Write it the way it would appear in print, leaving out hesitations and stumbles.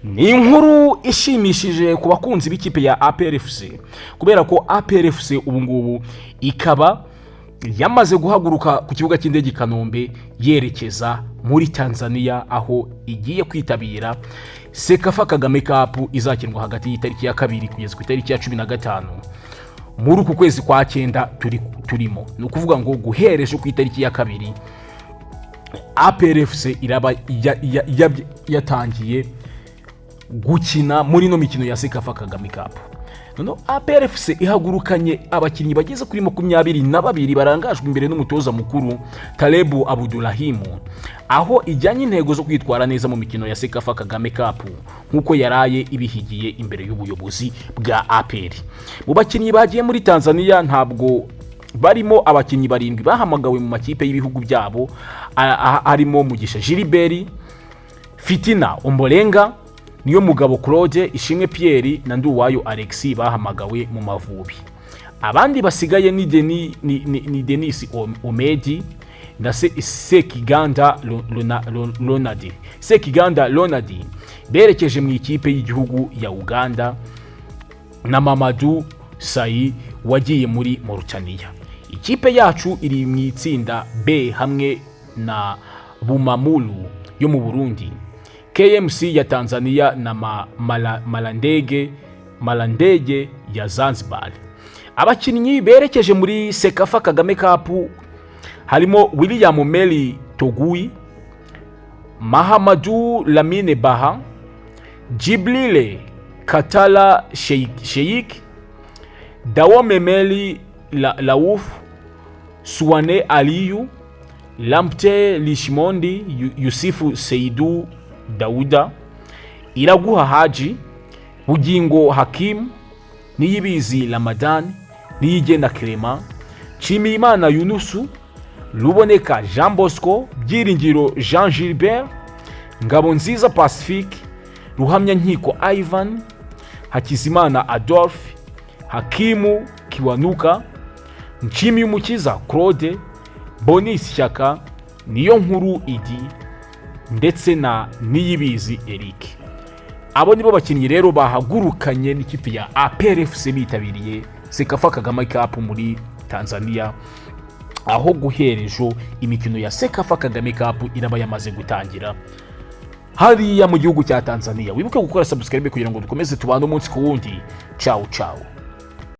Ni inkuru ishimishije ku bakunzi b'ikipe ya APR FC, kubera ko APR FC ubu ngubu ikaba yamaze guhaguruka ku kibuga cy'indege i Kanombe yerekeza muri Tanzania, aho igiye kwitabira CECAFA Kagame Cup izakinwa hagati y'itariki ya 2 kugeza ku itariki ya 15 muri uku kwezi kwa cyenda turimo. Ni ukuvuga ngo guhera ejo ku itariki ya 2, APR FC iraba yatangiye gukina muri ino mikino ya CECAFA Kagame Cup. Noneho APR FC ihagurukanye abakinnyi bageze kuri 22 barangajwe imbere n'umutoza mukuru Talebu Abudulahimu, aho ijyanye intego zo kwitwara neza mu mikino ya CECAFA Kagame Cup nk'uko yaraye ibihigiye imbere y'ubuyobozi bwa APR. Mu bakinnyi bagiye muri Tanzania ntabwo barimo abakinnyi barindwi bahamagawe mu makipe y'ibihugu byabo, harimo Mugisha Gilbert, Fitina Ombolenga, Niyo Mugabo Claude, Ishimwe Pierre na Nduwayo Alexis bahamagawe mu Mavubi. Abandi basigaye ni Denis Omedi na Sekiganda Ronald. Sekiganda Ronald berekeje mu ikipe y'igihugu ya Uganda na Mamadou Sayi wagiye muri Mauritania. Ikipe yacu iri mu itsinda B hamwe na Bumamuru yo mu Burundi, KMC ya Tanzania na Malandege ya Zanzibar. Abakinnyi berekeje muri CECAFA Kagame Cup harimo William Meli Togui, Mahamadou Lamine Baha, Djibrile Katala Sheikh, Dawome Meli Lauf, Suwane Aliyu, Lampte Lishmondi, Yusufu Seidu Dauda, Iraguha Haji, Bugingo Hakim, Niyibizi Ramadan, Niyigena Clement, Nshimiyimana Yunusu, Ruboneka Jean Bosco, Byiringiro Jean Gilbert, Ngabonziza Pacifique, Ruhamya Nkiko Ivan, Hakizimana Adolphe, Hakimu Kiwanuka, Nshimiyumukiza Claude, Bonis Shyaka, Niyo Nkuru Idi ndetse na Niyibizi Eric. Abo nibo bakinnyi rero bahagurukanye n'ikipe ya APR FC bitabiriye CECAFA Kagame Cup muri Tanzania, aho guhera ejo imikino ya CECAFA Kagame Cup iraba yamaze gutangira hariya mu gihugu cya Tanzania. Wibuke gukora subscribe kugira ngo dukomeze tubane umunsi ku wundi. Ciao ciao.